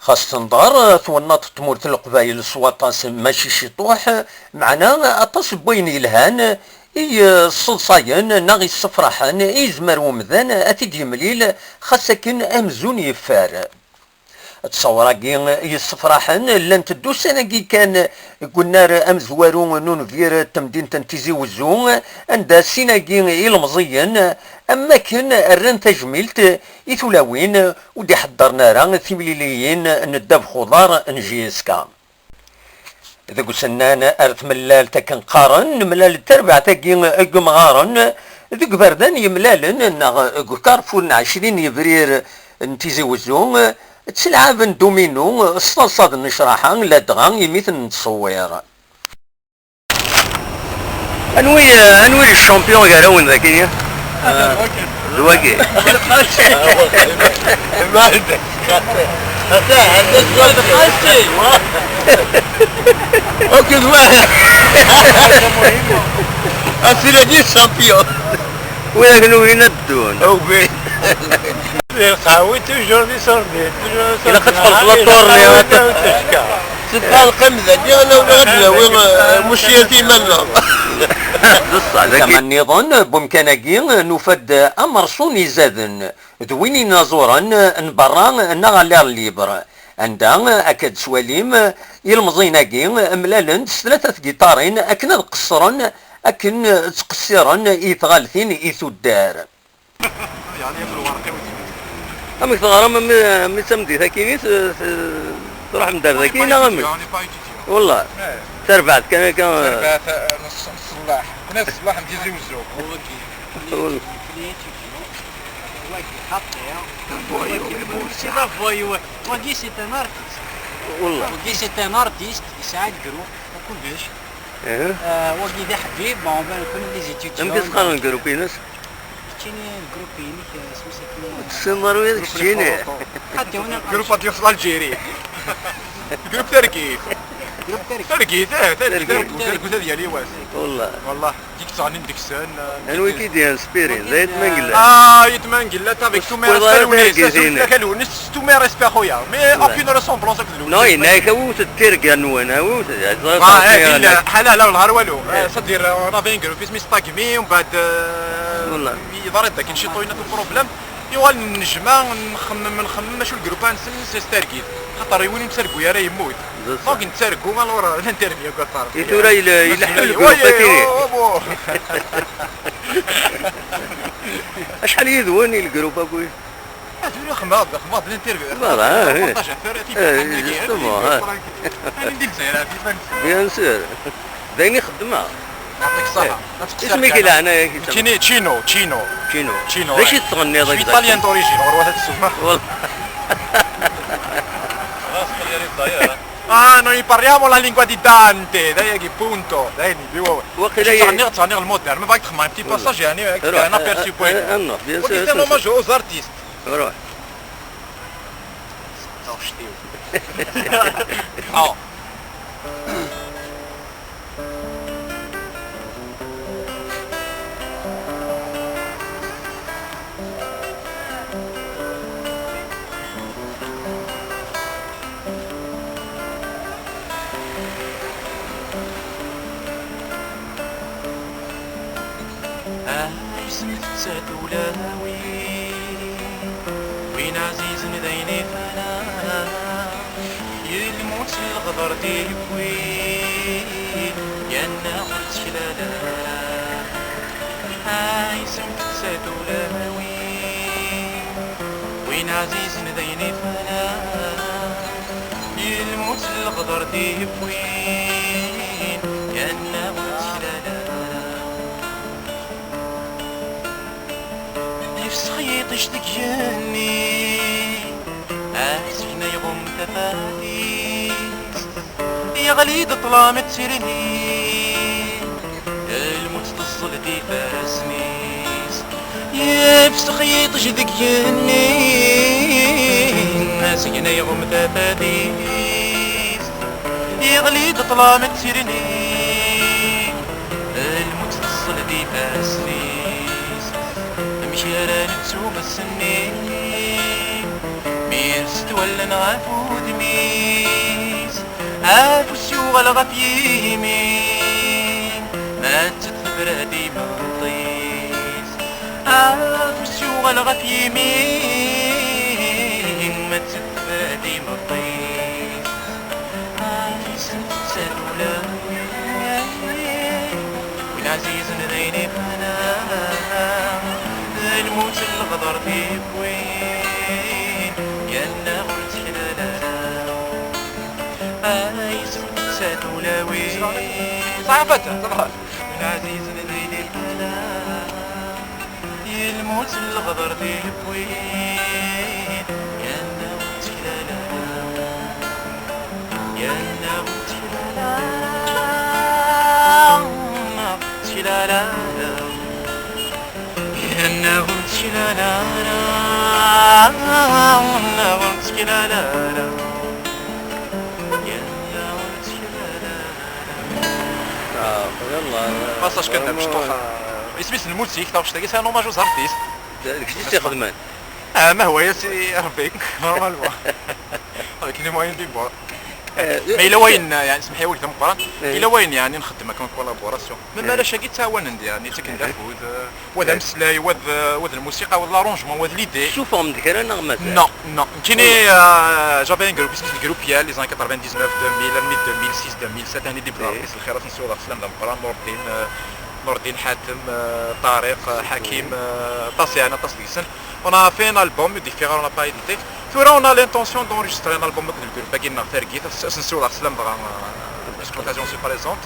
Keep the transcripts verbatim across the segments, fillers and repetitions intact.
Ɣas tenḍer twennaḍt n tmurt n Leqbayel s waṭas, mačči ciṭuḥ, meɛna aṭas n wayen yelhan i yesseḍsayen neɣ yessefraḥen i yezmer umdan ad t-id-yemlil, xas akken amzun yeffer. Ttṣawra-agi yessefraḥen llant-d ussan-agi kan deg unnar amezwaru n unbir n temdint n Tizi Wezzu, anda sin-agi ilemẓiyen am wakken rran tajmilt i tulawin ur d-iḥeddren ara timliliyin n ddabex uḍar n J S K. Deg usennan ar tmellalt akken qqaren, nemlal-d tarbaɛt-agi n yimɣaren deg iberdan yemlalen neɣ deg ukarfur n ɛecrin yebrir n Tizi Wezzu, ttelɛaben duminu s taḍsa d nnecraḥa ladɣa imi ten-nettṣewwir. Anwi, anwi le champion gar-awen dagi? D wagi. Akked wa? Asiragi champion. Widak nugin ad ddun. Lqahwi toujours di sordi, toujours di sordi. Ilaq ad txelqeḍ la tournée. C'est pas le qim dagi, ana ula ad nawi, euh, muciyat iman-nneɣ. D ṣṣeḥ, dagi. Tama nniḍen n wemkan-agi, nufa-d amerṣu n izaden, d win inaẓuren n berra neɣ à l'air libre, anda, akka d-tettwalim, ilmeẓyen-agi mlalen-d s tlata tgiṭarin akken ad qeṣṣren, akken ttqeṣṣiren i tɣaltin i tuddar. Amek teɣram, mi, mi d tameddit akkin i t-, t-, truḥem-d ar daki, neɣ amek? Wallah. Tarbaɛt kan akka. Tarbaɛt, eh, n ṣ-, n ṣṣellaḥ. Nekni d ṣṣellaḥ n Tizi Wezzu. Wallah. C'est pas voyou. Wagi, c'est un artiste. Wallah. Wagi, c'est un artiste, yesɛa groupe. Kullec. Eh? Euh, wagi d aḥbib, bon, ben, comme les étudiants. Amek i s-qqaren lgrup-ines? Keččini lgrup-inek, eh, isem-is akken? Ur tessineḍ ara ula d keččini. Groupe Adios l'Algérie. Groupe Targit. Groupe Targit. Targit, eh, Targit, Targit. Targit, Targit, Targit, yal yiwet. Wallah. Wallah. Dik ttɣennin deg-sen, eh, anwa i k-id-yenspirin? D Ayt Mengellat. Ah, Ayt Mengellat, avec Tumar Asfalwnis, Asfalwnis, Tumar Aspa, xoya. Mais aucune ressemblance. Non, yenna-ak awiwet-d tirga-nwen, awiwet-d. Ah, eh, ḥala, la, la, walu. Eh, c'est-à-dire, on avait un groupe isem-is Tagmi, umbeɛd, eh, yeḍra-d dakken ciṭuyen n problème. Yuɣal nejma, nxemmem, nxemmem, acu lgrup-a nsen, c'est Targit. Xaṭer yiwen ur nettargu ara yemmut. Donc, nettargu, alors, l'interview, quoi, صار. I tura yella, yella le groupe-agi. Acḥal yid-wen i lgrup-agi? Ah, tura xedmeɣ-d, xedmeɣ-d l'interview. Voilà, ah, oui. Reportage ɣef tifaḥ-nni, justement, ah. Ayen di Lezzayer, di Fransa. Bien sûr. D ayen i xeddmeɣ. Yɛṭik ṣṣeḥḥa. Eh. Isem-ik i leɛnaya-k? Nekkini Chino, Chino. Chino. Chino, d acu i tettɣenniḍ exactement? Je suis italien d'origine, ɣur wat ad tessuma. Voilà. Ah, noi parliamo la lingua di Dante, d ayagi, punto. D ayen, d ayen. Waqila ttɣenniɣ, ttɣenniɣ le moderne, ma bɣiɣ txedmeɣ un petit passage, yeɛni, un aperçu, bien sûr. Wagi, c'est un hommage aux artistes. Ruḥ. Taɣect-iw. Oh. Ay, semtet tulawin, win ɛzizen d ayen ifana, yelmut s leɣder d-yewwin, yanna ur tteklal ara. Ay, semtet tulawin, win ɛzizen d ayen ifana, yelmut s leɣder d-yewwin, yanna ur tteklal ara. Yefsex yiṭij deg yigenni, asegna iɣumm tafat-is, yeɣli-d ṭṭlam d tirni, lmut teẓẓel-d ifassen-is. Yefsex yiṭij deg yigenni, asegna iɣumm tafat-is, yeɣli-d ṭṭlam d tirni, lmut teẓẓel-d ifassen-is. Amek ara nettu ass-nni mi nsett Wallen ɣef udem-is, afus yuɣal ɣef yimi, ma d tefra d imeṭṭi-s. Afus yuɣal ɣef yimi, ma d tefra d imeṭṭi-s. Ay sent-ttad ulawen, win ɛzizen d ayen ifana, d lmut n leɣder tiwwin, yerna ur tteklal ara. Ay sent-ttad ulawen, ṣaḥafat, ṣaḥafat. Win ɛzizen d ayen ifana, yelmut n leɣder tiwwin, yerna ur tteklal ara, yerna ur tteklal ara, ur tteklal ara, yerna ur tteklal ara, ur tteklal ara, yerna ur tteklal ara. Ah, yalla. Passage kan d amecṭuḥ, ah, isem-is lmut-ik, taɣect-agi, c'est un hommage aux artistes. D kečč i s-ixedmen. Ah, ma hwa ya si Rebbi, normalement. Avec les moyens du bord. Eh, ma yella wayen, yani, semḥ-iyi wagi d ameqqran, eh, yella wayen, yani, nxeddem akken collaboration. Même eh, arrac-agi ttɛawanen-d, yani, ttaken-d eh, afud, eh, wa d eh, ameslay, wa d, wa d lmusiqa, wa d l'arrangement, wa d l'idée. Tcufeɣ-d kra neɣ mazal? Non, non. Nekkini, euh, j'avais un groupe, isem-is le groupe Yal, les années quatre-vingt-dix-neuf, deux mille, armi deux mille six, deux mille sept, ani d-ibda Rebbi s lxir, ad s-nsiweḍ ɣef sslam d ameqqran, Nurdin, euh, Nurdin Ḥatem, euh, Ṭariq, euh, Ḥakim, euh, aṭas, yeɛni aṭas deg-sen. On a fait un album, ur d-yeffiɣ ara, on n'a pas édité. Tura on a l'intention d'enregistrer un album akked le groupe-agi-nneɣ Targit, ad s-, ad s-nsiweḍ ɣef sslam dɣa, euh, puisque l'occasion se présente.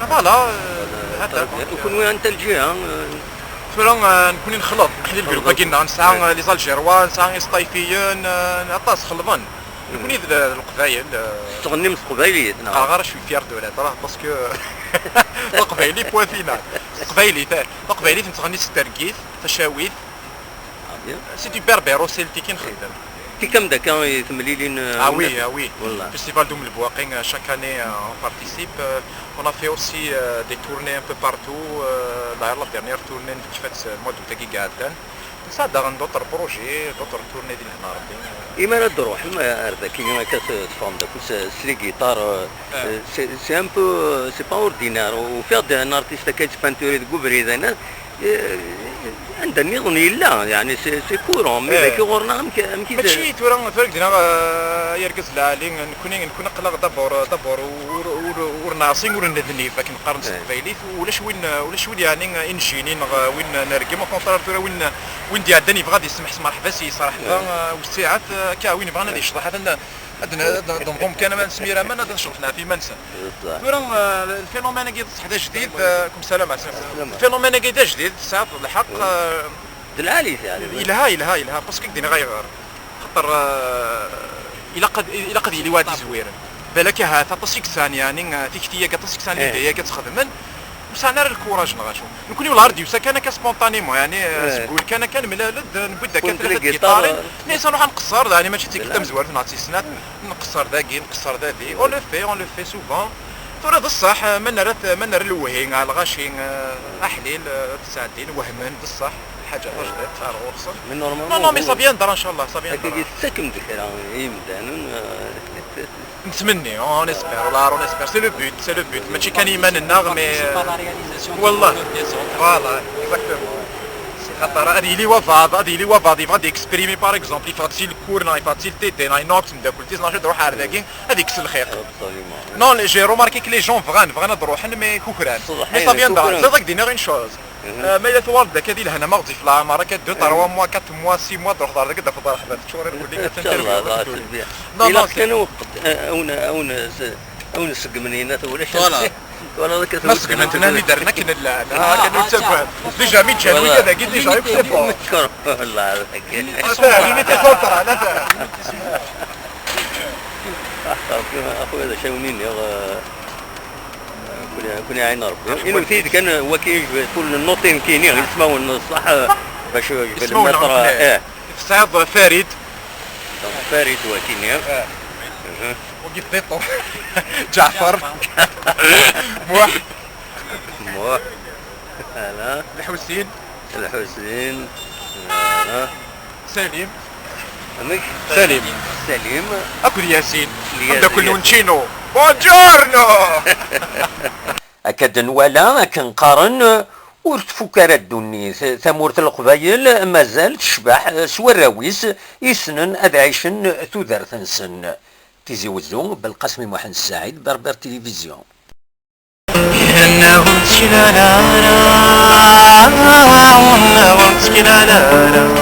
Voilà, euh, hada, donc, euh, kenwi anta lǧiha, euh, tura, euh, nekkni nexleḍ, nekkni le groupe-agi-nneɣ, nesɛa, euh, les Algérois, nesɛa Isṭayfiyen, euh, aṭas xelḍen. Nekkni d, d Leqbayel, euh, tettɣennim s teqbaylit, neɣ? Qqareɣ ara, je suis fier de l'être, parce que taqbaylit poitina. Taqbaylit, eh, taqbaylit nettɣenni s targit, tacawit. Ah, bien. C'est du berbéro-celtique i nxeddem. Tikkam d akka i temlilin, euh, ah oui, ah oui. Wallah. Festival d'Oum Lebouakhi, euh, chaque année, euh, on participe. Euh, on a fait aussi, euh, des tournées un peu partout. Euh, d'ailleurs, la dernière tournée, نكفت المواد تاعي قاعدين. Nesɛa daɣen d'autres projets, d'autres tournées di lehna Rebbi. Imi ara d-truḥem ar daki, akka teffɣem-d akk s, s les guitares, euh, c'est, c'est un peu, euh, c'est pas ordinaire. Ufiɣ-d un artiste akka yettpanturi deg ubrid, euh, anda nniḍen yella, yani, c'est, c'est courant, mais daki ɣur-neɣ amek, amek i d-, mačči tura, tura deg-neɣ, euh, ay argaz lɛali, nekkni, nekkni aql-aɣ d'abord, d'abord ur, ur, ur neɛṣi, ur nednib, akken qqaren s teqbaylit, ulac win, ulac win, yani, i nejjini neɣ win nergem, au contraire, tura win, win d-iɛeddan yebɣa ad yesmeḥs, merḥba s-, yesreḥba, eh, wessiɛet, eh, akka, win yebɣan ad yecḍeḥ, ad n-, ad n-, ad n-, ad nḍum kan, ad nesmir aman, ad necḍeḥ ɣef yiman-nsen. Tura, eh, lfinumène-agi d ṣṣeḥ d ajdid, eh, kum salam, ɛeslama. Lfinumène-agi d ajdid, tesɛiḍ lḥeqq, eh, d lɛali, yeɛni. Yelha, yelha, yelha, parce que i k-d-iniɣ ayɣer. Xaṭer, eh, ilaq ad, ilaq ad yili waɛd izwiren. Balak ahat aṭas i yesɛan, yeɛni, eh, tikti-agi, aṭas i yesɛan l'idée-agi ad tt-xedmen, ur sɛan ara lkuraj neɣ acu. Nekkni wellah ar d-yusa kan akka spontanément, yeɛni, eh, seg wul kan akka nemlal-d, eh, newwi-d akka tlata tgiṭarin, eh, nisa nruḥ ad nqeṣṣer, yeɛni mačči d tikkelt tamezwarut neɣ d tis snat, nqeṣṣer dagi, nqeṣṣer dagi, on le fait, on le fait souvent. Tura d ṣṣeḥ, eh, ma nerra, ma nerra lewhi, eh, lɣaci, eh, aḥlil, eh, ad ttɛeddin, wehmen, d ṣṣeḥ. Lḥaǧa tajdiṭ ar ɣur-sen. Mais normalement, non, non, mais ça viendra, inchallah, ça viendra. Tettakem-d kra i yimdanen, euh, nettmenni, on espère, والله, on espère. C'est le but, c'est le but. Mačči kan i yiman-nneɣ, mais, euh, wallah. Voilà, exactement. Xaṭer ad yili wabaḍ, ad yili wabaḍ, yebɣa ad exprimer, par exemple, yeffeɣ-d si lkur, neɣ yeffeɣ-d si ltete, neɣ yenna akk temdakkelt-is, neɣ ad iruḥ ar dagi, ad yekkes lxiq. Absolument. Non, j'ai remarqué que les gens bɣan, bɣan ad ruḥen, mais kukran. Mais ça viendra. Ẓriɣ ad k-d-iniɣ une chose. Euh, ma yella tuɣaleḍ-d akka di lehna, ma ɣezzif leɛmer, akka deux, trois mois, quatre mois, six mois, ad truḥeḍ ɣer dagi, ad d-tafeḍ rrehba, teččuṛ irkelli, ad tantaliḍ. Ilaq kan awen-, awen-, awen-, awen-seggmen, yenna-t ulac. Voilà. Twalaḍ akka. Ma seggment-ten, armi d-rren akken llan. Ah, akken ur ttagad. Déjà, mi ǧǧan wigad-agi, déjà, c'est bon. Limité central, ata. Axir, a xuya, d acu i wen-iniɣ, eh, kul, kul iɛin Rebbi. Inwet-iyi-d kan, eh, waki, kul nnuṭi nekkini, ismawen n ṣṣeḥ, eh, bac, eh, ismawen n ṣṣeḥ, eh. Tesɛiḍ Farid. Farid wakini. Eh. Mhm. Wagi d Tiṭu. Ǧaɛfar. Muḥ. Muḥ. Ala. Lḥusin. Lḥusin. Ala. Salim. Amek? Salim. Salim. Akked Yasin. Yasin. Amdakel n Uncino. Buongiorno! Akka d-nwala akken qqaren, ur tfuk ara ddunit, tamurt n Leqbayel mazal tecbeḥ s warraw-is i ssnen ad ɛicen tudert-nsen. Tizi Wezzu, Belqasem Muḥend Saɛid, Berber Télévision. Yenna ur ttkil ara, ur ttkil ara.